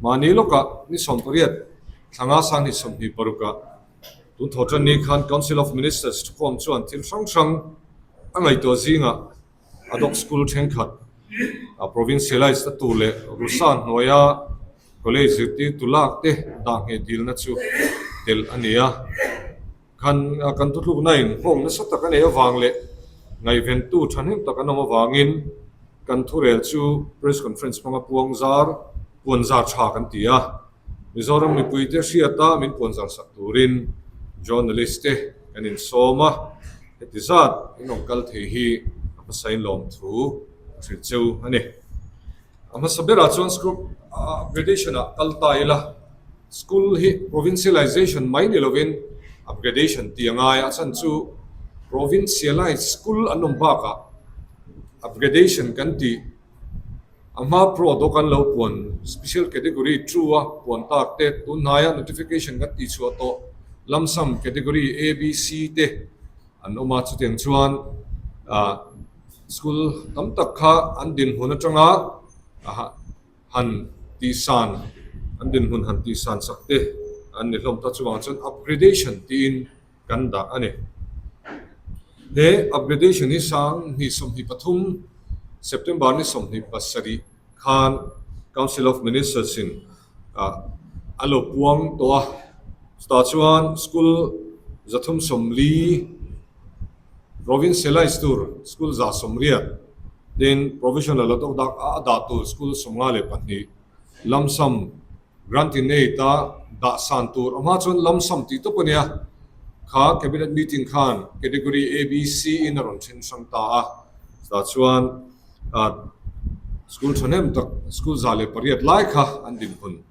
Mahni lawkah ni 18 thlanga sang ni 26 ah tun thaw tan ni khan Council of Ministers thukhawm chuan thil hrang hrang a ngaihtuah zingah ad hoc school thenkhat a provincialized a tur leh Rusa hnuaia college zirtirtu lak te dah ngheh dilna chu telh a ni a. Khan kan thutlukna in nghawng nasa tak a neih avang leh ngaihventu thahnem tak an awm avangin kan thurel chu press conference hmanga puang zar, puan zar tha kan ti a. Mizoram mipuite hriata min puan zar sak turin journalist te kan insawm a, heti zat in awm kal thei hi a hmasain lawmthu a hrilh cheu a ni. A hmasa berah chuan school upgradation ah kal ta ila, school hi provincialization mai ni lovin upgradation tih a ngai a, a chhan chu provincialized school an awm bakah upgradation kan tih a hma pro dawk an lo puan special category two a puan tak te tun hnaia notification kan tih chhuah tawh lump sum category A, B, C te an awm a, chutiang chuan ah. School tam tak kha an dinhmun atanga han tihsan, an dinhmun han tihsan sak te an ni hlawm ta chuvang chuan upgradation tiin kan dah a ni. He upgradation hi sang 23 September ni 27 khan Council of Ministers in a lo puang tawh a, chutah chuan school 340 Provincialize tur school 180, tin provisional a dawk a dah tur school 52, lump sum grant in aid a dah san tur a hma chuan lump sum tih tawp a nia, kha cabinet meeting khan category A, B, C in a rawn then hrang ta a, chutah chuan school thahnem tak school 108 lai kha an dinhmun.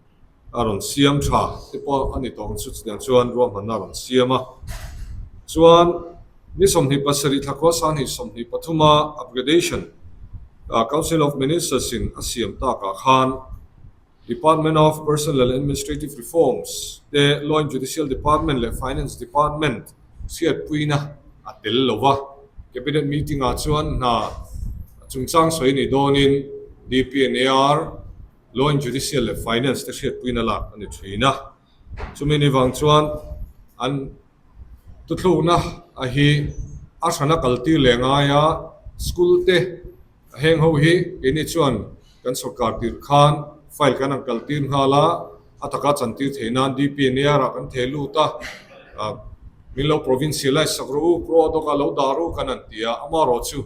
A rawn siam tha te pawh a ni tawh ang chu chutiang chuan ruahmanna a rawn siam a. Chuan ni 27 thla khua 23 a upgradation Council of Ministers in a siam takah khan Department of Personnel and Administrative Reforms te Law and Judicial Department leh Finance Department hriatpuina a tel lo va. Cabinet meeting ah chuan hna chungchang sawi ni dawnin DPNAR Law and Judicial leh Finance te hriatpuina lak a ni thin a. Chumi ni vang chuan an tuthlukna a hi a hrana kaltir leh ngai a, school te heng ho hi keini chuan kan sorkar tir khan file kan han kaltir nghal a, a taka chantir theih nan DPNR ah kan theh lut a, min lo provincialize sak rawh u, pro ad hoc ah lo dah rawh u kan han ti a, amaherawhchu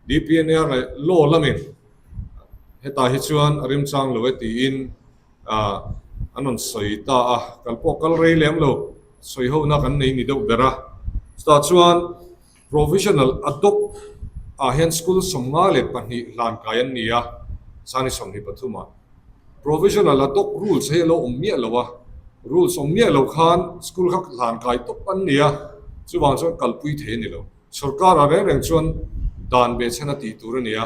DPNR leh law lamin Hetah hi chuan a remchang lo e tiin an rawn sawi ta a, kal pawh kal rei lem lo, sawi hona kan nei ni deuh ber a. Chutah chuan provisional ad hoc ah hian school 52 hlan kai an ni a, sani 23 ah. Provisional ad hoc rules hi a lo awm miah lo a, rules awm miah lo khan school kha hlan kai tawp an ni a, chuvang chuan kalpui thei a ni lo. Sorkar ah reng reng chuan dan ve chhan a tih tur a ni a,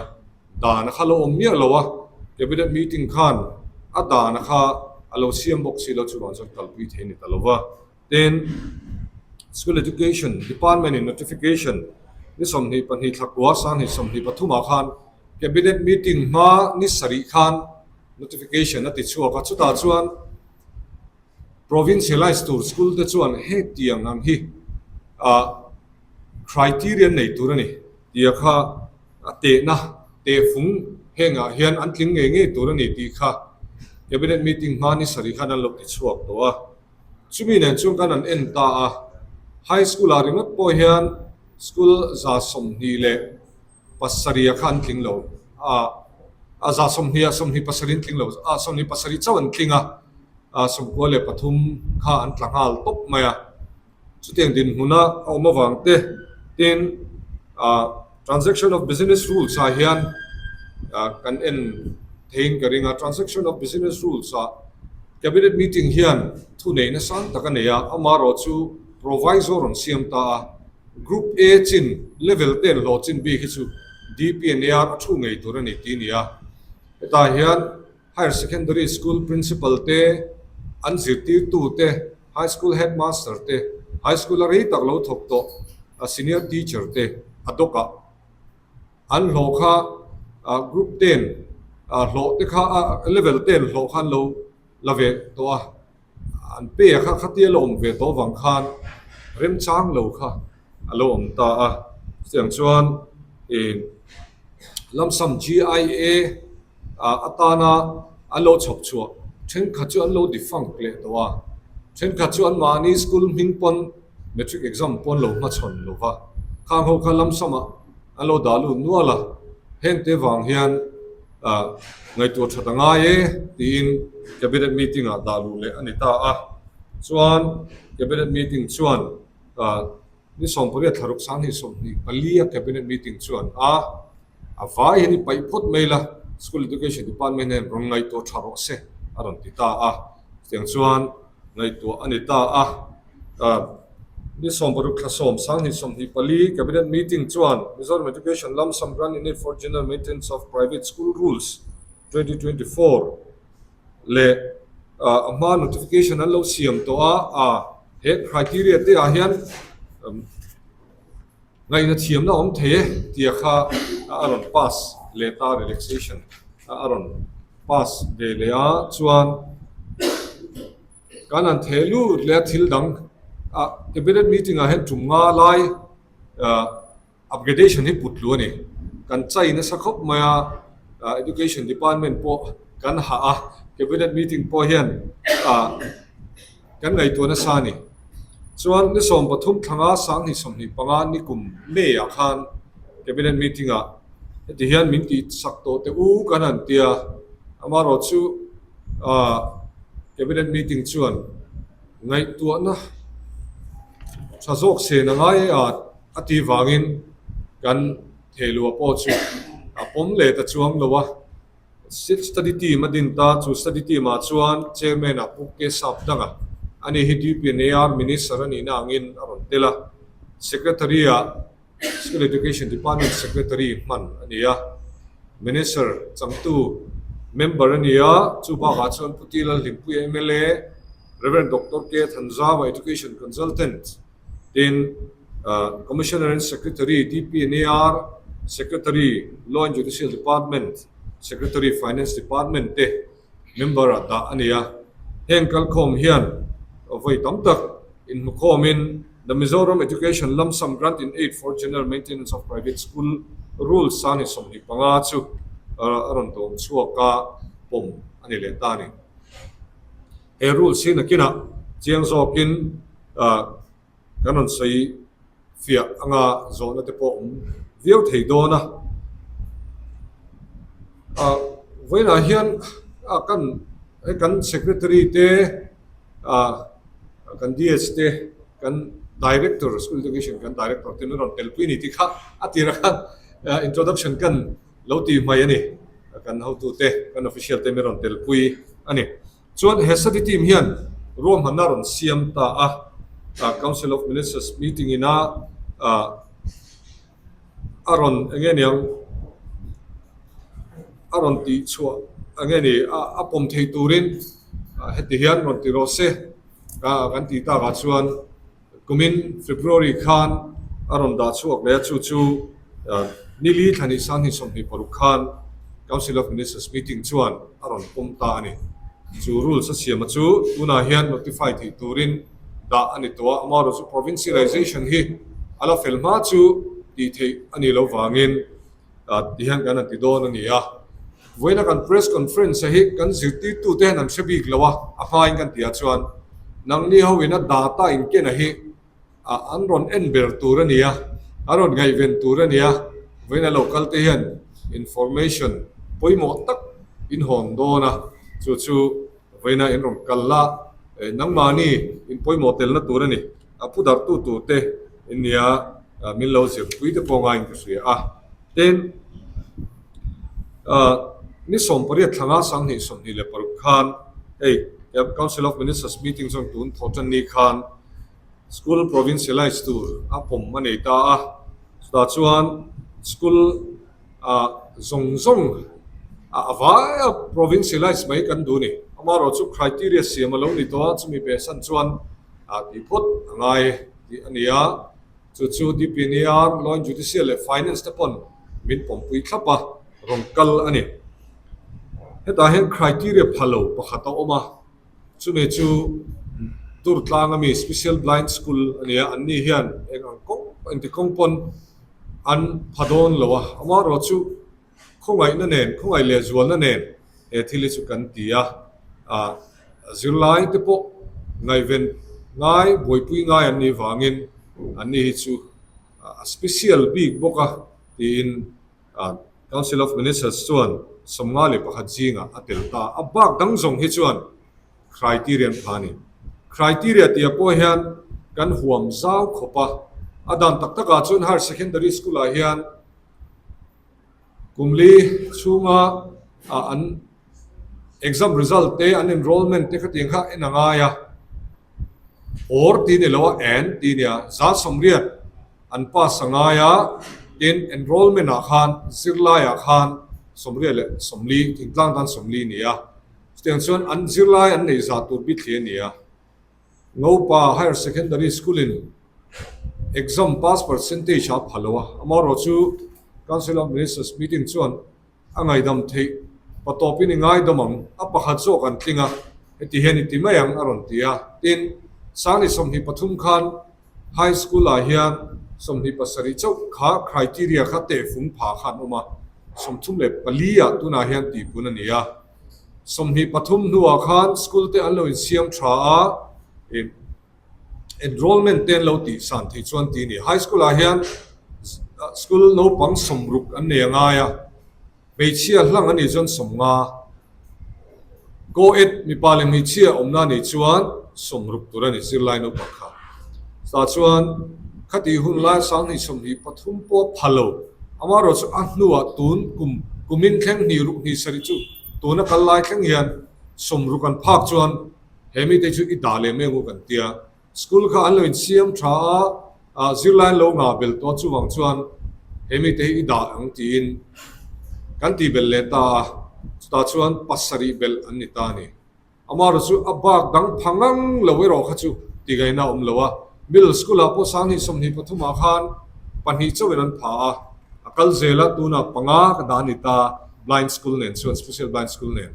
dan a kha lo awm miah lo a, Cabinet meeting khan a dan a kha a lo siam bawk si lo chuvang chuan kalpui thei a ni ta lo va. Tin, School Education Department in notification ni 22 thla kua 23 ah khan Cabinet meeting hma ni sarih khan notification a ti chhuak a, chutah chuan Provincialize tur school te chuan hetiang ang hi ah criteria nei tur a ni tia kha a tehna tehfung hengah hian an tling ngei ngei tur a ni tih kha cabinet meeting hma ni sarih khan an lo ti chhuak tawh a. Chumi nen chuan kan han en ta a, high school ah ringawt pawh hian school 27 kha an tling lo a, a 20 ah 27 an tling lo a, 27 chauh an tling a, 93 kha an tla nghal tawp mai a. Chutiang dinhmuna a awm avang te tin Transaction of Business Rules ah hian kan en theiin ka ring a, Transaction of Business Rules ah Cabinet meeting hian thuneihna sang tak a nei a, amaherawh chu proviso rawn siam ta a, Group A chin level ten hlawh chin bik hi chu DPNAR a thu ngei tur a ni tih a ni a, hetah hian Higher Secondary School Principal te, an zirtirtu te, High School Headmaster te, High School a rei tak lo thawk tawh a Senior Teacher te a dawk a. An hlawh kha Group ten hlawh te kha level ten hlawh kha an lo. la ve tawh a, an pe a kha khatia la awm ve tawh vang khan remchang lo kha a lo awm ta a. Chutiang chuan ih lamsam GIA atana an lo chhawp chhuah thenkhat chu an lo defunct leh tawh a, thenkhat chu anmahni school hming pawn matric exam pawn lo hmachhawn lo va, khang ho kha lamsamah an lo dah lut nual a, hengte vang hian ngaihtuah that a ngai e tiin cabinet meeting ah dah luh leh a ni ta a, chuan cabinet meeting chuan ni 18 thlaruk 20 24 a cabinet meeting chuan a a vai hian i paih phawt mai la, school education department hian rawn ngaihtuah tha rawh se a rawn ti ta a, chutiang chuan ngaihtuah a ni ta a. Ni 16 thla 10 2024 Cabinet meeting chuan Mizoram Education Lump Sum Grant in Aid for General Maintenance of Private School Rules 2024 leh a hma notification an lo siam tawh a, a he criteria te ah hian ngaihna thiamna a awm thei e tia kha a rawn pass leh ta relaxation a rawn pass ve leh a chuan Kan han theh lut leh a thil dang ah cabinet meeting ah hian tum nga lai ah upgradation hi put tlu a ni. Kan chai nasa khawp mai a, ah education department pawh kan hah a, cabinet meeting pawh hian ah kan ngaihtuah nasa a ni. Chuan ni 13 thlanga 2025 nikum May ah khan cabinet meeting ah heti hian min tih sak tawh teh u kan han tia, amaherawhchu Cabinet meeting chuan ngaihtuahna tha zawk sen a ngai a a tih vangin kan theiluah pawh chu a pawm leh ta chuang lo a. Study team a din ta, chu study team ah chuan chairman ah Pu Kesap Danga ani hi DPNAR minister a nihna angin a rawn tel a, secretary ah School Education Department Secretary hman a ni a, Minister changtu member a ni a, chu bakah chuan Pu T Lalhlimpuia mla, Rev Doctor K Thanzava Education Consultant, tin Commissioner and Secretary DPNAR, Secretary Law and Judicial Department, Secretary Finance Department te member ah dah a ni a. Heng kalkhawm hian vawi tam tak inhmukhawmin The Mizoram Education Lump Sum Grant in Aid for General Maintenance of Private School Rules 2025 chu a rawn dawm chhuak a, pawm a ni leh ta a ni. He rules hi nakinah chiang zawkin kan rawn sawi fiah anga zawhna te pawh awm viau thei dawn a. Vawiinah hian kan kan secretary te kan DS te kan director school education kan director te min rawn telpui a ni tih kha a tirah khan introduction kan lo tih hmai a ni kan hotute kan official te min rawn telpui a ni. Chuan he study team hian ruahmanna rawn siam ta a council of ministers meeting ina a rawn eng nge niang a rawn tih chhuah eng nge ni a pawm thei turin heti hian rawn ti rawh se kan tih takah chuan kumin February khan a rawn dah chhuak leh a chu chu nili thlahnih 2026 khan Council of Ministers meeting chuan a rawn pawm ta a ni. Chu rules a siama chu tunah hian notify theih turin dah a ni tawh a, amaherawhchu chu provincialization hi a la fel hma chu tih theih a nih loh vangin ti hian kan han ti dawn a ni a. Vawiina kan press conference hi kan zirtirtute hian an hre bik lo a, a hmain kan tih ah chuan nangni ho ina data inkena hi an rawn en ber tur a ni a, an rawn ngaihven tur a ni a, vawiina lo kal te hian information pawimawh tak in hawn dawn a, chu chu Vawiina in rawn kal la, nangmahni in pawimawh telna tur a ni. A pu darhtu tur te in nia, min lo zirpui te pawh ngaiin ka hria a. Tin, ni 18 thlanga 2026 khan hei Council of Ministers meeting chuan tun thawh tan ni khan School provincialise tur a pawm a nei ta a, chutah chuan school ah zawng zawng a vaia provincialise mai kan duh a ni. Amaherawh chu criteria siam a lo ni tawh a, chumi behsan chuan tih phawt a ngai tih a ni a, chu chu DPNR, Law and Judicial leh Finance te pawn min pawmpui thlap a, rawn kal a ni. Hetah hian criteria pha lo pakhat a awm a. Chumi chu Durtlang ami Special Blind School a ni a, anni hian eng ang kawng engti kawng pawn an pha dawn lo a, amaherawh chu khawngaihna nen, khawngaih leh zualna nen he thil hi chu kan ti a, ah zirlai te pawh ngaihven ngai, buaipui ngai an nih vangin anni hi chu a special bik bawk a tiin Council of Ministers chuan 51 zingah a tel ta. A bak dang zawng hi chuan criteria an pha a ni. Criteria tih ah pawh hian kan huam zau khawp a, a dan tak takah chuan Higher Secondary School ah hian kum li chhunga an exam result te an enrollment te khatiang kha en a ngai a. Or tih ni lo a, and tih nia, 80% an pass a ngai a, tin enrollment ah khan zirlai ah khan 84 thingtlang tan 40 a ni a, chutiang chuan an zirlai an neih zah tur bik thli a ni a. Ngopa Higher Secondary School in exam pass percentage a pha lo a, amaherawh chu Council of Ministers meeting chuan A ngaidam theih, patawpin i ngaidam ang, a pakhat zawk an tling a, heti hian i ti mai ang a rawn ti a. Tin, Sangni 23 khan High School ah hian 27 chauh kha criteria kha tehfung pha kha an awm a, 34 ah tunah hian tihpun a ni a. 23 hnuah khan school te an lo insiam tha a, ih enrollment te an lo tih san theih chuan ti a ni. High school ah hian school naupang 60 an nei a ngai a, hmeichhia hlang a nih chuan 50, co-ed mipa leh hmeichhia awmna a nih chuan 60 tur a ni zirlai naupang kha. Chutah chuan khatih hun lai 2023 pawh pha lo, amaherawh chu a hnuah tun kum kumin thleng hnih ruk hnih sarih chu tuna kal lai thleng hian 60 an phak chuan He mite chu i dah leh mai ang u kan tia. School kha an lo insiam tha a, zirlai an lo ngah bel tawh chuvang chuan he mite hi i dah ang tiin kan tih belh leh ta a, chutah chuan pasarih belh an ni ta a ni. Amaherawh chu a bak dang pha ngang lo erawh kha chu tigaihna a awm lo a, middle school ah pawh 2023 ah khan pahnih chauhin an pha a, a kal zel a, tunah panga ka dah a ni ta blind school nen chuan special blind school nen.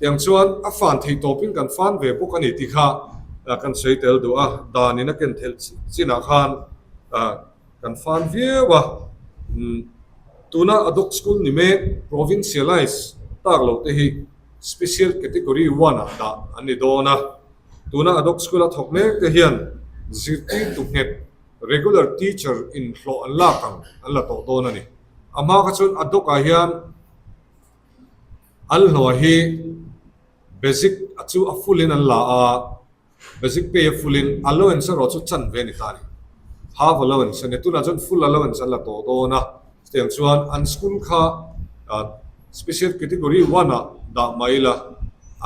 Tiang chuan a fan theih tawpin kan fan ve bawk a ni tih kha kan sawi tel duh a, danin a ken thelh chinah khan kan fan viau a. Tuna ad hoc school ni mek provincialize tak lo te hi special category one ah dah an ni dawn a. Tuna ad hoc school a thawk mek te hian zirtirtu nghet regular teacher in hlawh an lak ang an la tawh dawn a ni. A hma kha chuan ad hoc ah hian An hlawh hi basic a chu a full in an la a, basic pay a full in allowance erawh chu chan ve a ni ta a ni. Half allowance a ni. Tunah chuan full allowance an la tawh dawn a, chutiang chuan an school kha special category one ah dah mai ila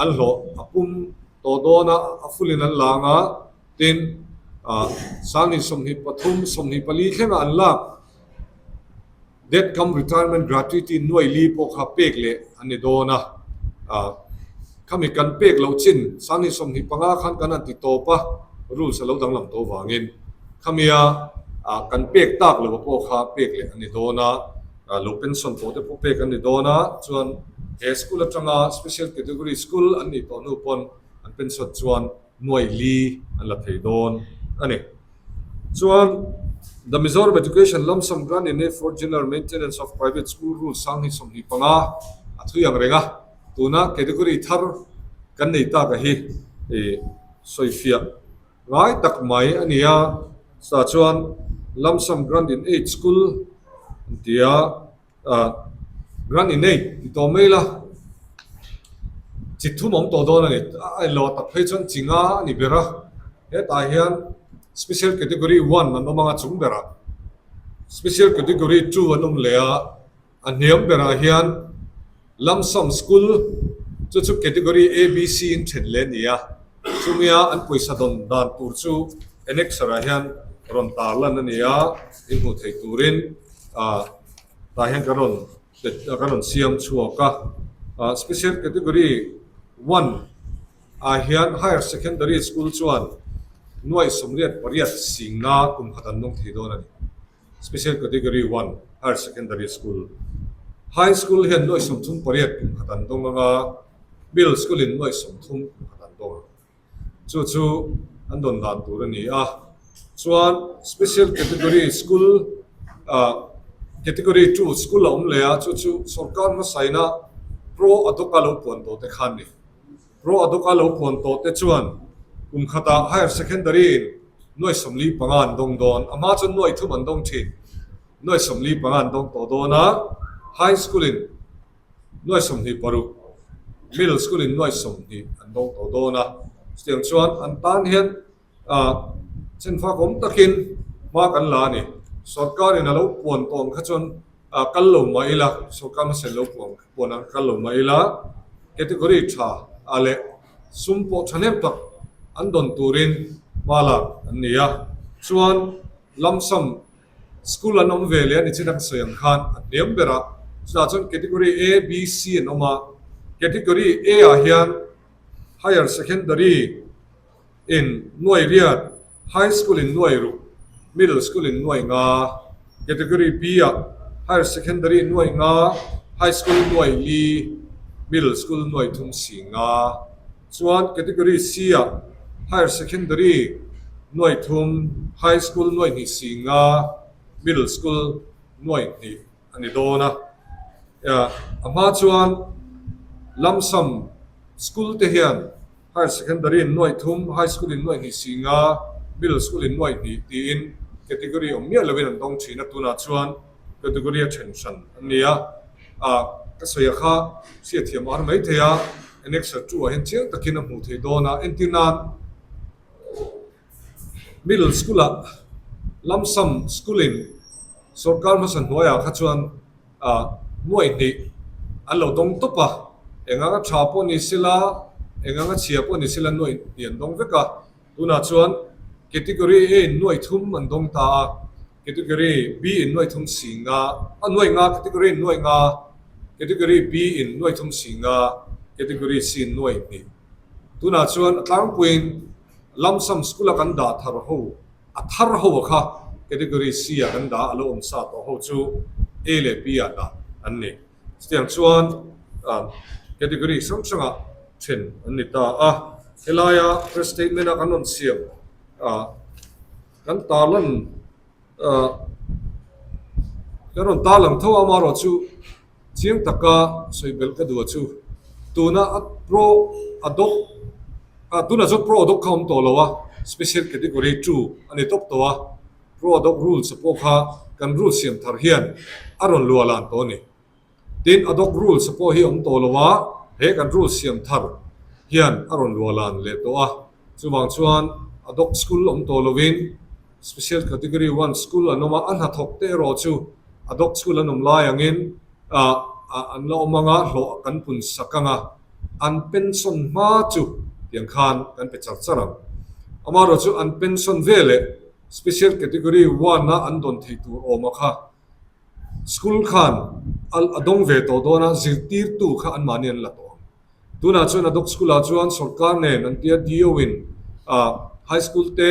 an hlawh a pum tawh dawn a, a full in an la ang a, tin 2023, 24 thlengah an lak. Death cum Retirement Gratuity nuai li pawh kha pek leh an ni dawn a, khami kan pek loh chin 2025 khan kan han ti tawp a, rules a lo danglam tawh vangin khamia kan pek tak loh pawh kha pek leh an ni dawn a, lo pension tawh te pawh pek an ni dawn a, chuan he school atanga special category school an nih tawh hnu pawn an pension chuan nuai li an la thei dawn a ni. Chuan The Mizoram Education Lump Sum Grant in Aid for General Maintenance of Private School Rules 2025 a thui ang reng a, tuna category thar kan nei tak a hi sawifiah ngai tak mai a ni a, chutah chuan Lump Sum Grant in Aid School an ti a. Grant in aid ti tawh mai la, chi thum awm tawh dawn a ni. A enlo tak phei chuan chi nga a ni ber a, hetah hian special category one an awm ang a chung berah, special category two an awm leh a, a hniam berah hian lump sum school chu chu category A, B, C in then leh a ni a, chumia an pawisa dawn dan tur chu annexure ah hian rawn tarlan a ni a, inhmuh theih turin. Tah hian kan rawn kan rawn siam chhuak a, special category one ah hian higher secondary school chuan nuaih 88 singna kum khat an nung thei dawn a ni. Special category one higher secondary school. High school hian nuaih 38 kum khat an dawng ang a. Middle School in nuai 30 kum khat an dawng ang. Chu chu an dawn dan tur a ni a. Chuan Special Category School ah Category 2 School a awm leh a, chu chu sorkar hmasaina Pro Ad Hoc a lo puan tawh te khan ni. Pro Ad Hoc a lo puan tawh te chuan kum khatah Higher Secondary in nuai 45 an dawng dawn. A hma chuan nuai thum an dawng thin. Nuai 45 an dawng tawh dawn a, High School in nuai 26, Middle School in nuai 20 an dawng tawh dawn a. Chutiang chuan an tan hian chenfak awm takin hma kan la a ni. Sorkar in a lo puan tawh ang kha chuan kal lo mah ila, sorkar hmasa in lo puan ang kha kal lo mah ila, category tha ah leh sum pawh thahnem tak an dawn turin hma lak an ni a. Chuan lump sum School an awm ve leh a ni chin a ka sawi ang khan a hniam ber a, chutah chuan category A, B, C an awm a, category A ah hian Higher Secondary in nuai riat, High School in nuai ruk, Middle School in nuai nga, category B ah Higher Secondary nuai nga, High School nuai li, Middle School nuai thum si nga. Chuan category C ah Higher Secondary nuai thum, High School nuai hnih si nga, Middle School nuai hnih a ni dawn a. A hma chuan lump sum school te hian Higher Secondary in nuai thum, High School in nuai hnih si nga, Middle School in nuai hnih tiin category awm miah lovin an dawng thin a, tunah chuan category a then hran an ni a. Ka sawi a kha hriatthiam a har mai thei a. Annexure 2 ah hian chiang takin a hmuh theih dawn a, entir nan Middle School ah lump sum school in sorkar hmasa hnuaiah kha chuan nuaih hnih an lo dawng tawp a, eng anga tha pawh ni sela, eng anga chhia pawh ni sela nuaih hnih an dawng vek a. Tunah chuan Category A in nuaih thum an dawng ta a, Category B in nuaih thum si nga, a nuaih nga, Category in nuaih nga, Category B in nuaih thum si nga, Category C in nuaih hnih. Tunah chuan a tlangpuiin lump sum school a kan dah thar ho, a thar ho a kha Category C ah kan dah a lo awm sa tawh ho chu A leh B ah dah an ni. Chutiang chuan category hrang hrangah then an ni ta a. Helaia press statement a kan rawn siam kan tarlan kan rawn tarlang tho a, amaherawh chu chiang taka sawi belh ka duh a chu tuna a pro ad hoc tunah chuan pro ad hoc kha a awm tawh lo a, special category 2 a ni tawp tawh a. Pro ad hoc rules a pawh kha kan rule siam thar hian a rawn luah lan tawh a ni. Tin, ad hoc rules a pawh hi a awm tawh lo a, he kan rule siam thar hian a rawn luah lan leh tawh a. Chuvang chuan ad hoc school awm tawh lovin Special Category One school an awm a, a hnathawk te erawh chu ad hoc school an awm lai angin an la awm anga hlawh kan pun sak anga an pension hma chu tiang khan kan pe char char ang. Amaherawhchu chu an pension veleh Special Category One a an dawn theih tur awm a kha school khan a dawng ve tawh dawn a, zirtirtu kha anmahni an la tawh ang. Tunah chuan ad hoc school ah chuan sorkar nen an tia DO in high school te,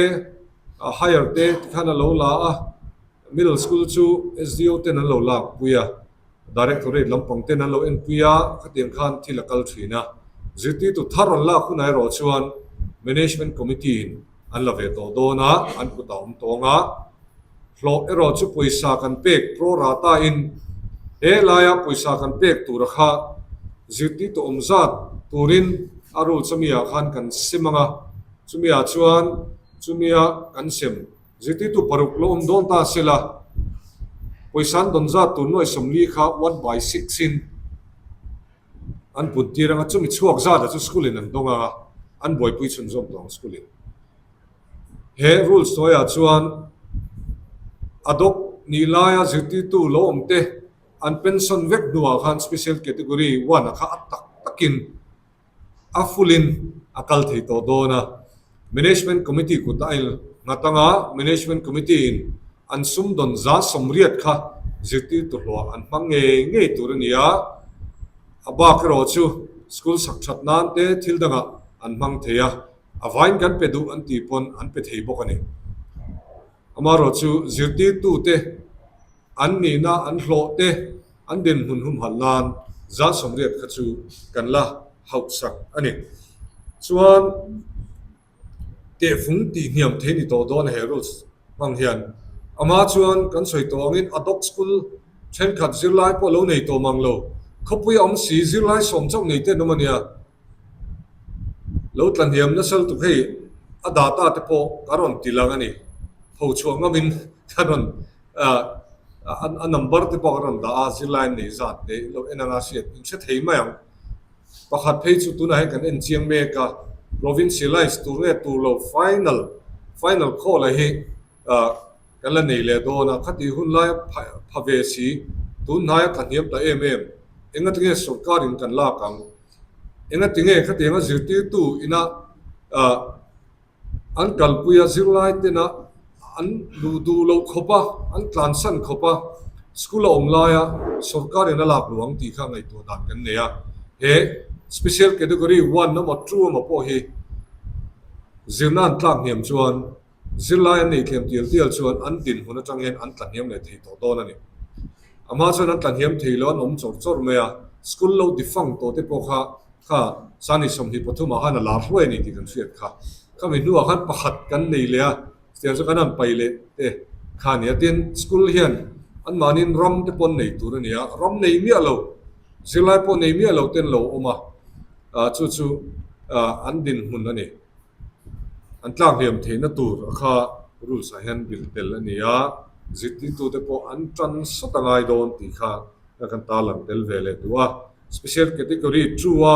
higher te tikhan a lo la a, middle school chu SDO ten an lo lak pui a. Directorate lampang ten an lo enpui a, khatiang khan thil a kal thin a. Zirtirtu thar an lak hunah erawh chuan Management Committee in an la ve tawh dawn a, an kut a awm tawng a. Hlawh erawh chu pawisa kan pek pro rata in he laia pawisa kan pek tura kha zirtirtu awm zat turin a rules ami ah khan kan sem ang a, chumi ah chuan chumia kan sem. Zirtirtu paruk lo awm dawn ta se la, pawisa an dawn zat tur nuai 40 kha one by six in an put tir anga chumi chhuak zat ah chu school in an dawng anga an buaipui chhunzawm tawh ang school in. He rules hnuaiah chuan ad hoc nih laia zirtirtu lo awm te an pension vek hnuah khan special category one ah kha a tak takin a full in a kal thei tawh dawn a, Management Committee kut a in nghat anga Management Committee in an sumdawn 80% kha zirtirtu hlawh an hmang ngei ngei tur a ni a, a bak erawh chu school sak that nan te thil dangah an hmang thei a, a vain kan pe duh an tih pawn an pe thei bawk a ni. Amaherawh chu zirtirtu te An nihna an hlawh te an dinhmun humhalh nan 80% kha chu kan la hauhsak a ni. Chuan tehfung tih hniam thei ni tawh dawn a he rules hmang hian. Amah chuan kan sawi tawh angin ad hoc school thenkhat zirlai pawh lo nei tawh mang lo. Khawpui a awm si, zirlai sawm chauh nei te an awm a nia. Lo tla hniam nasa lutuk hei a data te pawh ka rawn ti lang a ni. Tho chhuah ngamin ka rawn a number te pawh ka rawn dah a, zirlai an nei zat te lo en anga hriat in hre thei mai ang. Pakhat phei chu tunah hian kan en chiang mek a, provincialize tur nge tur lo final final call a hi kan la nei leh dawn a, khatih hun laia pha ve si tun hnaia tla hniam ta em em, engatinge sorkarin kan lak ang? Engatinge khatianga zirtirtu ina an kalpui a, zirlai tena an luh duh loh khawp a, an tlansan khawp a, school a awm laia sorkarin a lak luh ang tih kha ngaihtuah dan kan nei a. He special category one emaw two emaw pawh hi zirna an tlak hniam chuan Zirlai an nei tlem tial tial chuan an dinhmun atang hian an tla hniam leh thei tawh dawn a ni. A hma chuan an tla hniam thei lo, an awm chawrh chawrh mai a, school lo tifang tawh te pawh kha kha Sani 23 ah khan a lar hluai a ni tih kan hriat kha. Khami hnuah khan pakhat kan nei leh a, chutiang chu kan han pai leh te kha a ni a. Tin, school hian anmahniin ram te pawh an nei tur a ni a, ram nei miah lo, zirlai pawh nei miah lo ten lo awm a, chu chu an dinhmun a ni. An tlak hliam theihna tur a kha rules ah hian bilh tel a ni a, zirtirtute pawh an tan sawt a ngai dawn tih kha kan tarlang tel ve leh duh a. Special category two a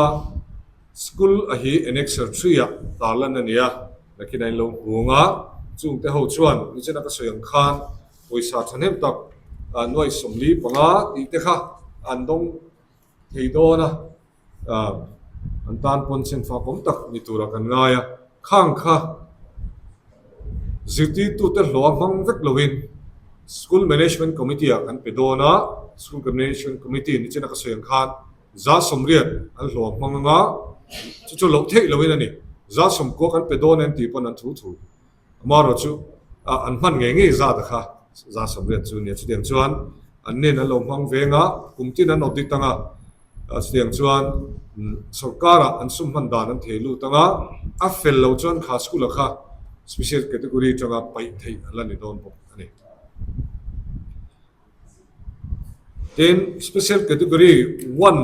school a hi annexure three ah tarlan a ni a, nakin a inlo hmung a, chungte ho chuan nichina ka sawi ang khan pawisa thahnem tak nuai 45 tih te kha an dawng thei dawn a. An tan pawn chhen fak awm tak ni turah kan ngai a, khang kha zirtirtute hlawh a hmang vek loin School Management Committee ah kan pe dawn a, School Management Committee nichina ka sawi ang khan 80% an hlawh a hmang anga, chu chu loh theih loin a ni, 90% kan pe dawn em tih pawn an thu thu. Amaherawh chu an hman ngei ngei zat a kha 80% chu a nia. Chutiang chuan an nen an lo hmang veng a, kum tin an audit ang a, chutiang chuan sorkarah an sum hman dan an thei lut ang a, a fel lo chuan kha school a kha special category atanga paih theih an la ni dawn bawk a ni. Tin, Special Category one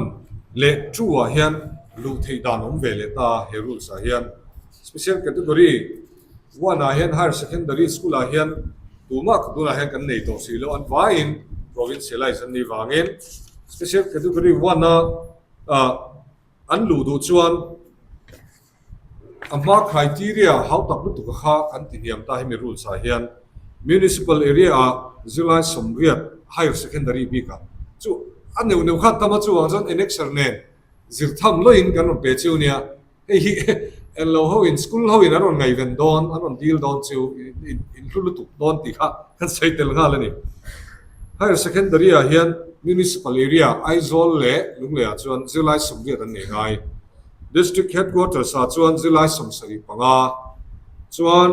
leh two ah hian luh theih dan awm ve leh ta a, he rules ah hian. Special Category one ah hian Higher Secondary School ah hian tumah tunah hian kan nei tawh si lo, an vaiin provincialize an nih vangin Special Category one a an luh duh chuan A hma criteria hau tak lutuk a kha kan ti hniam ta hemi rules ah hian Municipal area ah zirlai 80 Higher Secondary bik ah chu a neuh neuh khan tam a chuvang chuan annexure nen zir tham loin kan rawn pe chiu nia hei hi englo ho in school ho in an rawn ngaihven dawn an rawn deal dawn chiu in hlu lutuk dawn tih kha kan sawi tel nghal a ni. Higher Secondary ah hian Municipal area Aizawl leh Lunglei ah chuan zirlai 80 an nei ngai. District Headquarters ah chuan zirlai 75 chuan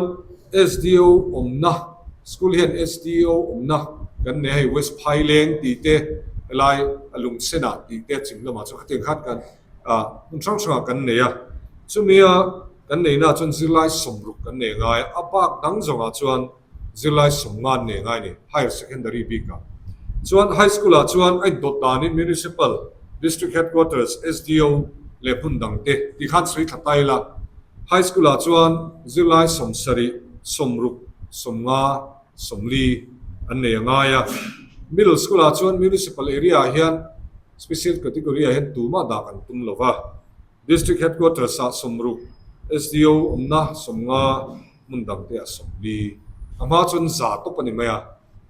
SDO awmna, school hian SDO awmna kan nei a hei West Phaileng tih te helai a Lungsen ah tih te chim lamah chuan khatiang khan kan ah hmun hrang hrangah kan nei a, chumia kan neihna ah chuan zirlai 60 kan nei ngai a, a bak dang zawngah chuan zirlai 50 an nei ngai a ni, Higher Secondary bikah. Chuan High School ah chuan a indawt danin Municipal, District Headquarters, SDO leh hmun dang te ti khan sawi thla ta ila. High School ah chuan zirlai 70, 60, 50, 40 an nei a ngai a. Middle School ah chuan Municipal area ah hian Special Category ah hian tumah dah kan tum lo va. District Headquarters ah 60, SDO awmna 50, hmun dang te ah 40. A hma chuan 100 tawp a ni mai a,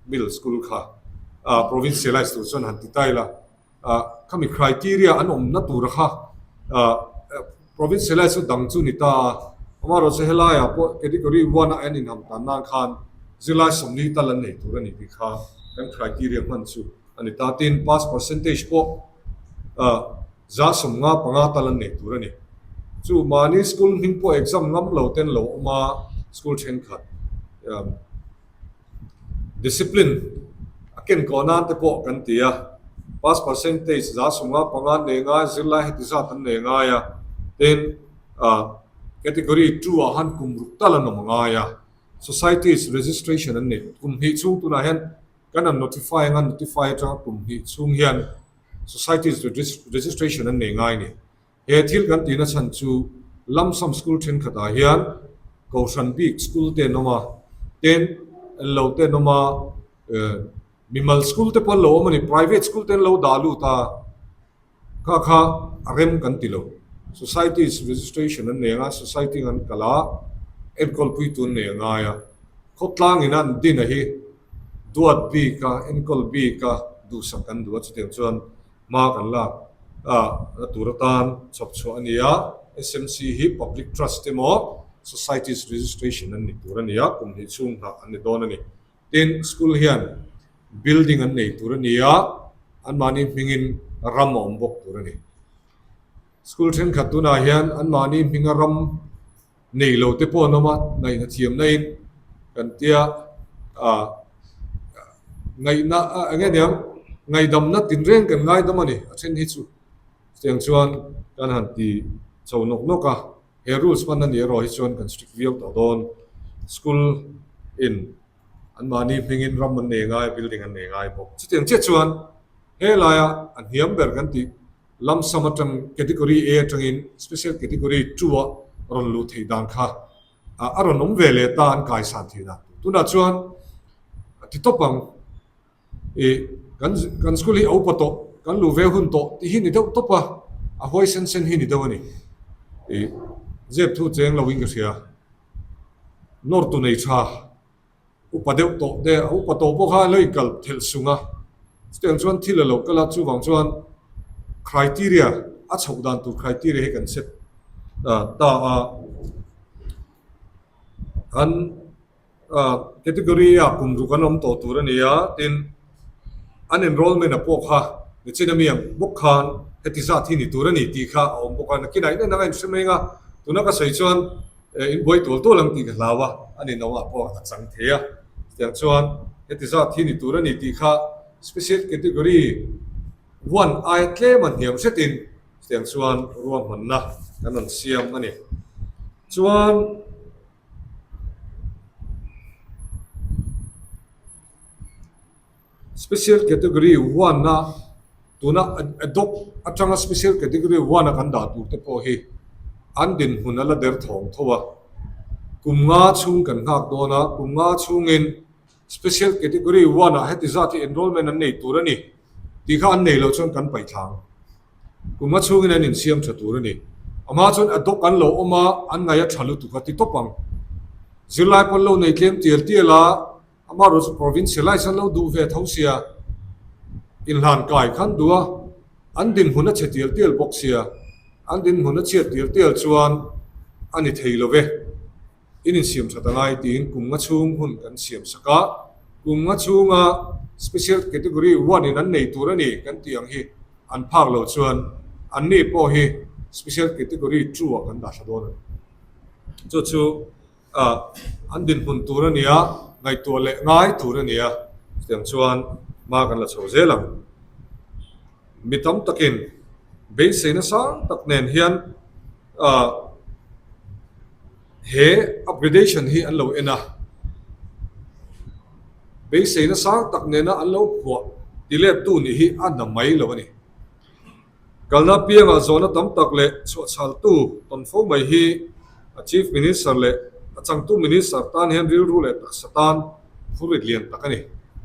middle school kha provincialize tur chuan han ti ta ila, khami criteria an awmna tura kha provincialize chu dang chu ni ta a, amaherawhchu chu helaiah pawh category one a an inham tan nan khan zirlai 40 tal an nei tur a ni tih kha kan criteria hman chu a ni ta. Tin, pass percentage pawh 55 tal an nei tur a ni. Chu mahni school hming pawh exam ngam lo ten lo awm a, school thenkhat discipline a ken kawh nan te pawh kan ti a. Pass percentage 75 an nei ngai, zirlai heti zat an nei ngai a, tin category 2 ah han kum ruk tal an awm a ngai a, societies registration an nei kum hnih chhung tunah hian kan han notify anga notify atanga kum hnih chhung hian societies registration an nei ngai a ni. He thil kan tihna chhan chu lump sum school thenkhatah hian kohhran bik school te an awm a, tin lo te an awm a, mimal school te pawh an lo awm a ni, private school te an lo dah lut a, kha kha a rem kan ti lo. Societies registration an nei ang a, society an kal a, enkawl puitu an nei a ngai a, khawtlang ina an din a hi duat bik a, enkawl bik a, duhsak kan duh a, chutiang chuan Hma kan lak a la tur atan chhawp chhuah a ni a, SMC hi Public Trust emaw Societies Registration an ni tur a ni a, kum hnih chhung hnah an ni dawn a ni. Tin, school hian building an nei tur a ni a, anmahni hmingin ram a awm bawk tur a ni. School thenkhat tunah hian anmahni hminga ram nei lo te pawh an awm a, ngaihna thiamna in kan tia ah ngaihna eng nge niang ngaihdamna tinreng kan ngaidam a ni a then hi chu chutiang chuan kan han ti chho nawk nawk a, he rules hman a nih erawh hi chuan kan strict viau tawh dawn school in anmahni hmingin ram an nei ngai building an nei ngai bawk chutiang chiah chuan helaia a hniam ber kan tih Lump sum atang category A atangin special category 2 a rawn luh theih dan kha a rawn awm ve leh ta an kaisan theih dan tur. Tunah chuan ti tawp ang i kan kan school hi a upa tawh kan luh ve hun tawh tih hi ni deuh tawp a, a huai sen sen hi ni deuh a ni. I zep thu cheng lo in ka hria. Nawr tu nei tha. Upa deuh tawh te, a upa tawh pawh kha a lo inkal thelh sung a, chutiang chuan thil a lo kal a, chuvang chuan criteria, a chhoh dan tur criteria hi kan set ta a, an category a kum ruk an awm tawh tur a ni a, tin an enrollment a pawh kha nichin ami ang bawk khan heti zat hi ni tur a ni tih kha a awm bawk a, nakinah in en anga inhre mai ang a, tuna ka sawi chuan In buai tual tual ang tih ka hlau a, a ni no ah pawh a chang thei a. Chutiang chuan heti zat hi ni tur a ni tih kha special category one aia tlem a hniam hretin chutiang chuan ruahmanna kan rawn siam a ni. Chuan. Special Category one a tuna adopt atanga Special Category one a kan dah tur te pawh hi an dinhmun a la der thawng tho a. Kum nga chhung kan nghak dawn a, kum nga chhungin Special Category one ah heti zat hi enrollment an nei tur a ni tih kha an nei loh chuan kan paih thlang. Kum nga chhungin an insiam tha tur a ni. Amah chuan adopt an lo awm a, an ngaih a tha lutuk a ti tawp ang. Zirlai pawn lo nei tlem tial tial a. Amaherawhchu chu provincialize an lo duh ve tho sia, inhlan kai khan duh a, an dinhmun a chhe tial tial bawk sia, an dinhmun a chhiat tial tial chuan a ni thei lo ve. In insiam that a ngai tiin kum nga chhung hun kan siam sak a, kum nga chhunga special category one in an nei tur a ni kan tih ang hi an phak lo chuan anni pawh hi special category two ah kan dah thla dawn a ni. Chu chu. An dinhmun tur a nia, ngaihtuah leh ngai tur a nia, chutiang chuan hma kan la chho zel ang. Mi tam takin beiseina sang tak nen hian he upgradation hi an lo en a, beiseina sang tak nena an lo phuah tilettu nih hi a na mai lo a ni. Kalna piangah zawhna tam tak leh chhuahchhaltu tawn fo mai hi a Chief Minister leh a changtu Minister tan hian rilru leh taksa tan phurrit lian tak a ni.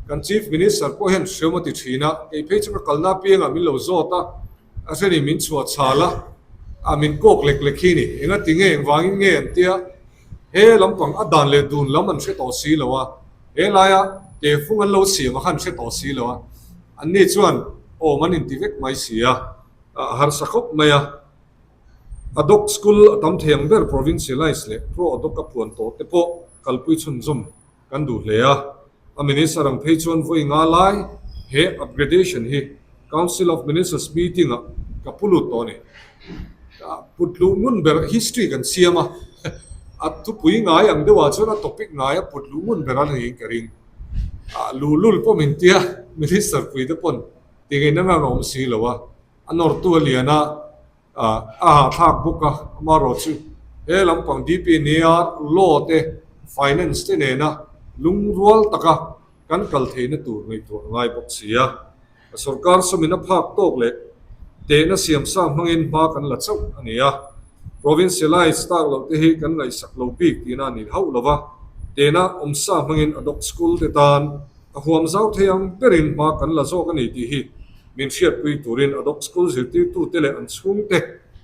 Kan Chief Minister pawh hian hriam a ti thin a, kei phei chu ka kalna piangah min lo zawt a, a hreni min chhuahchhal a, a min kawk lek lek hi ni. Enga ti nge, engvangin nge an tia, he lampang a dan leh dun lam an hre tawh si lo a, he laia tehfung an lo siam a kha an hre tawh si lo a. Anni chuan awm an inti vek mai si a, a harsa khawp mai a. Adhoc School a tam thei ang ber Provincialize leh Pro Adhoc a puan tawh te pawh kalpui chhunzawm kan duh hle a. A Minister ang phei chuan vawi nga lai he upgradation hi Council of Ministers meeting ah ka pu lut tawh a ni. Put luh ngun ber history kan siam a, a thupui ngai ang deuh ah chuan a topic ngai a put luh ngun ber a niin ka ring. Ah luhlul pawh min tia minister pui te pawn. Tingeina ngang a awm si lo a, a nawrtu a lian a, a hahthlak bawk a, amaherawhchu he lampang DPNR law te, finance te nena lungrual taka kan kal theihna tur ngaihtuah a ngai bawk si a. A sorkar sawmin a phak tawk leh tehna siamsa hmangin hma kan la chauh a ni a. Provincialize tak loh te hi kan ngaihsak lo bik tihna a ni hauh lo va, tehna awmsa hmangin ad hoc school te tan a huam zau thei ang berin hma kan la zawk a ni tih hi min hriatpui turin ad hoc school zirtirtute leh an chhungte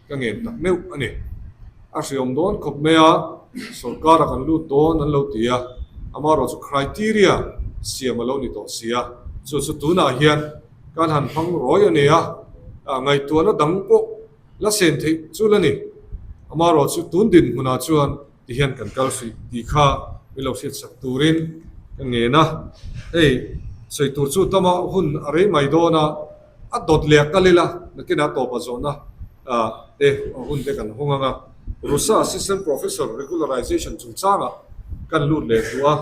ka ngen tak meuh a ni. A hriawm dawn khawp mai a, sorkara kan lut dawn an lo ti a, amaherawhchu criteria siam a lo ni tawh si a, chu chu tunah hian kan han hmang rawi a ni a, ngaihtuahna dang pawh la sen theih chu la ni. Amaherawhchu tun dinhmunah chuan ti hian kan kal hrih tih kha min lo hriatsak turin ka ngen a, hei sawi tur chu tama hun a rei mai dawn a, A dawt leh a kal ila, nakinah tawpa zawhna te hun te kan hawng ang a. Rusa Assistant Professor Regularization chungchangah kan lut leh duh a.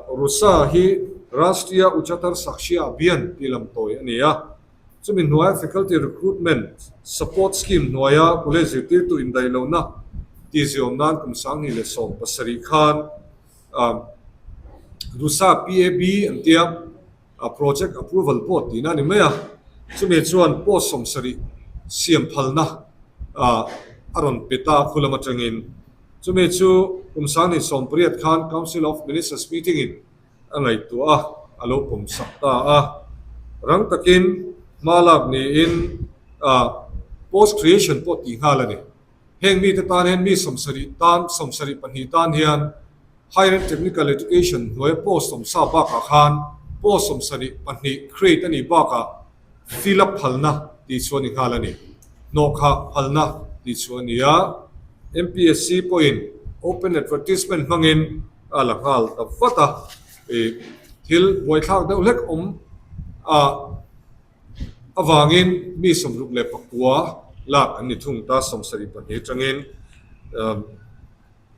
Rusa hi Rashtriya Uchatar Sakshya Abhiyan tih lam tawi a ni a. Chumi hnuaia Faculty Recruitment Support Scheme hnuaia college zirtirtu indaihlohna tihziawm nan kum 2017 khan Rusa PAB an tia. A project approval pawh tihna a ni mai a, chumi chuan post 70 siam phalna a rawn pe ta khu lam atangin. Chumi chu kum 2018 khan Council of Ministers meeting in a ngaihtuah a, a lo pawm sak ta a. Rang takin hma lak niin post creation pawh tih nghal a ni. Heng mite tan hian mi 70 tan, 72 tan hian Higher and Technical Education hnuaia post sawmsa bakah khan post 72 create a nih bakah fill up phalna tih chu a ni nghal a ni. Hnawhkhah phalna tih chu a ni a, MPSC pawhin open advertisement hmangin a la nghal ta vat a, ih thil buaithlak deuh hlek awm a avangin mi 69 lak an ni thung ta 72 atangin.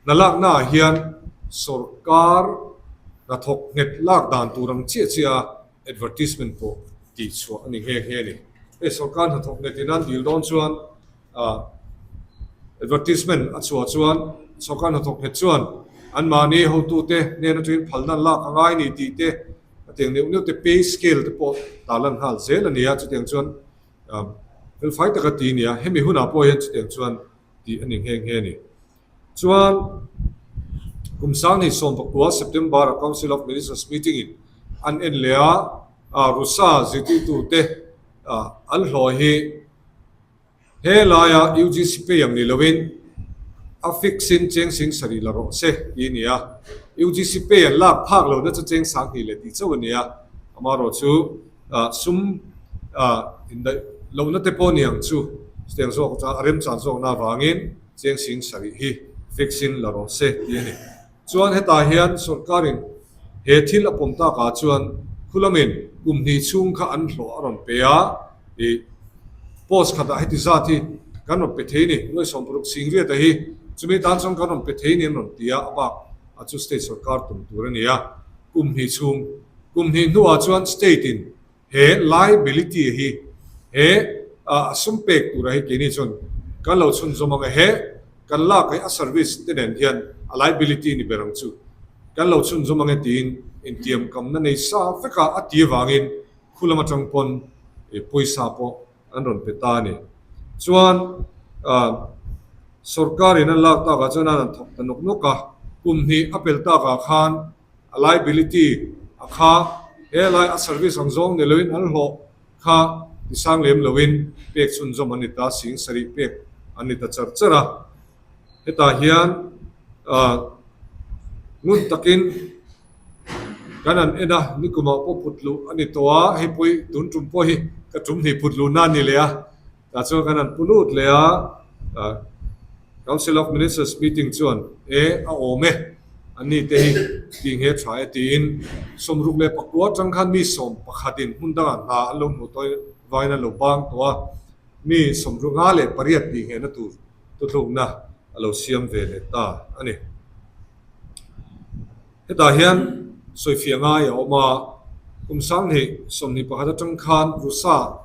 Hna laknaah hian sorkar hnathawk nghet lak dan tur ang chiah chiah a advertisement pawh tih chhuah a ni nghe nghe a ni. Hei sorkar hnathawk nghet in an dil dawn chuan advertisement a chhuah chuan sorkar hnathawk nghet chuan anmahni hotute hnen atangin phalna an lak a ngai ni tih te a tiang neuh neuh te pay scale te pawh tarlan nghal zel a ni a, chutiang chuan felfai taka ti a ni a, hemi hunah pawh hian chutiang chuan tih a ni nghe nghe a ni. Chuan kum 2019 September a Council of Ministers meeting in an en leh a, Rusa zirtirtute an hlawh hi he laia UGC pay ang ni loin a fix in cheng sing sarih la rawh se tih a ni a. UGC pay an lak phak lohna chu cheng 2000 leh tih chauh a ni a, amaherawhchu Sum indaih lohna te pawh ni ang chu chutiang zawk chuan a remchan zawkna avangin cheng sing sarih hi fix in la rawh se tih a ni. Chuan hetah hian sorkarin he thil a pawm takah chuan khulamin kum hnih chhung kha an hlawh a rawn pe a, ih post khatah heti zat hi kan rawn pe thei ni, nuai 60 sing riata hi chumi tan chuan kan rawn pe thei ni an rawn ti a, a bak a chu state sorkar tum tur a ni a, kum hnih chhung Kum hnih hnuah chuan state in he liability hi he a sum pek tura hi keini chuan kan lo chhunzawm ang e, he kan lak hi a service te nen hian a liability ni ber ang chu kan lo chhunzawm ang e tiin intiamkamna nei sa veka a ti avangin khu lam atang pawn pawisa pawh an rawn pe ta a ni. Chuan sorkar in an lak takah chuan an han thawk ta nawk nawk a, kum hnih a pel takah khan A liability a kha he lai a service ang zawng ni loin an hlawh kha tisang lem loin pek chhunzawm an ni ta, sing sarih pek an ni ta char char a. Hetah hian ngun takin kan han en a, nikumah pawh put luh a ni tawh a, hei pawh hi tun tum pawh hi ka tum hnih put luhna a ni leh a. Tah chuan kan han pu lut leh a, Council of Ministers meeting chuan e a awm e, an ni te hi tih nghe tha e tiin 69 atang khan mi 11 in hmun dangah hna an lo hmuh tawh vangin an lo bang tawh a, mi 58 tih nghehna tur thuthlukna a lo siam ve leh ta a ni. Hetah hian sawifiah ngai a awm a. Kum 2021 atang khan RUSA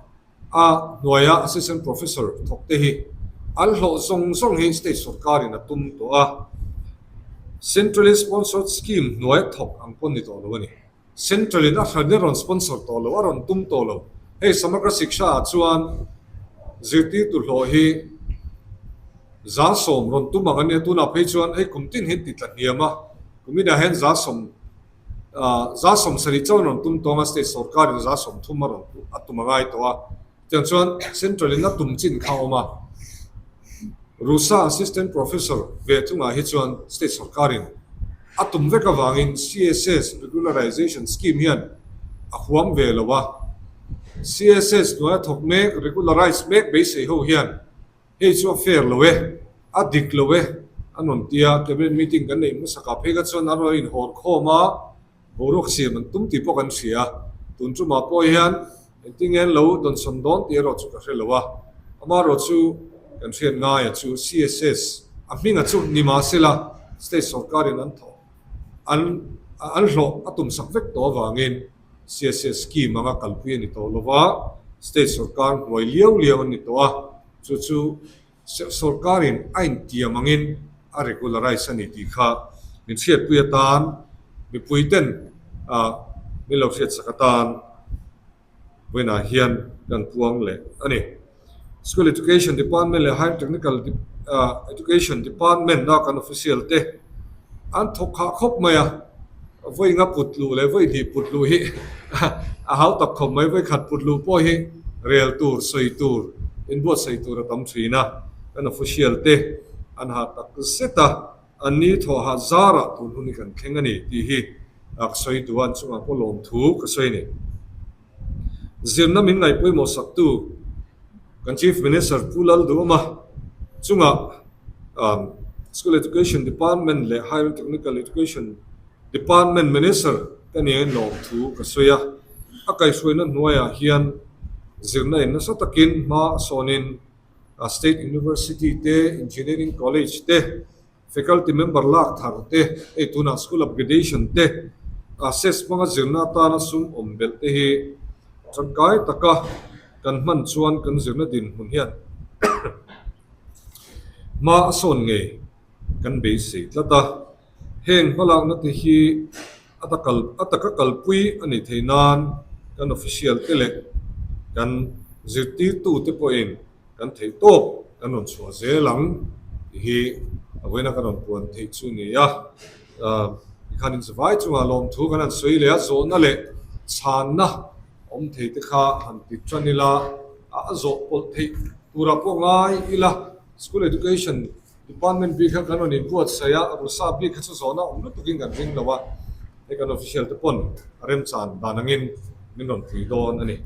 a hnuaia Assistant Professor thawk te hi an hlawh zawng zawng hi state sorkarin a tum tawh a, Centrally Sponsored Scheme hnuaia thawk ang pawn ni tawh lo a ni. Central in a hran a rawn sponsor tawh lo, a rawn tum tawh lo. Hei Samagra Shiksha ah chuan zirtirtu hlawh hi 100 rawn tum ang a nia, tunah phei chuan hei kum tin hi ti tla hniam a, kum inah hian 100 170 chauh an rawn tum tawng a, state sorkarin 30 a rawn a tum a ngai tawh a. Tiang chuan Central in a tum chin kha a awm a. RUSA Assistant Professor ve chungah hi chuan state sorkarin a tum vek avangin CSS Regularization Scheme hian a huam ve lo a. CSS hnuaia thawk mek, regularize mek beisei ho hian hei chu a fair lo e, a dik lo e an rawn ti a. Cabinet meeting kan neih hmasakah phei kha chuan an rawn inhawr khawm a. Boruak siam an tum tih pawh kan hria. Tun tumah pawh hian engtin nge an lo dawnsawn dawn tih erawh chu ka hre lo a. Amaherawh chu kan hriat ngaia chu CSS a hminga chu ni mahsela state sorkarin an thawh an an hlawh a tumsak vek tawh avangin CSS scheme anga kalpui a ni tawh lo va, state sorkar hnuai liau liau an ni tawh a, chu chu Sorkarin a intiam angin a regularize a ni tih kha min hriatpui atan mipuiten min lo hriatsak atan vawiinah hian kan puang leh a ni. School Education Department leh Higher Technical Education Department a kan official te an thawk khah khawp mai a, vawi nga put luh leh vawi hnih put luh hi a hau tak khawp mai, vawi khat put luh pawh hi rel tur, sawi tur, inbuatsaih tur a tam thin a, kan official te an hah tak zet a, an ni thawh hah zarah tun hun hi kan thleng a ni tih hi ka sawi duh a, an chungah pawh lawmthu ka sawi a ni. Zirna min ngaih pawimawh saktu kan Chief Minister Pu Lalduhawma chungah School Education Department leh Higher and Technical Education Department Minister ka nia in lawmthu ka sawi a. A kaihhruaina hnuaiah hian zirna in nasa takin hma a sawnin State University te, Engineering College te, Faculty member lak thar te, hei tunah school upgradation te, assess hmanga zirna atana sum awm belh te hi tangkai taka kan hman chuan kan zirna dinhmun hian hma a sawn ngei kan beisei tlat a. Heng hmalakna te hi a takal a taka kalpui a nih theih nan kan official te leh kan zirtirtu te pawhin Kan theih tawp kan rawn chhuah zel ang tih hi a vawiina kan rawn puan theih chu ni a. Tikhan inzavai chungah lawmthu kan han sawi leh a, zawhna leh chhanna awm thei te kha han ti tan ila, a zawh pawlh theih turah pawh ngai ila. School Education Department bik kha kan rawn inbuatsaih a, Rusa bik kha chu zawhna awm lutukin kan ring lo a, hei kan official te pawn a remchan dan angin min rawn pui dawn a ni.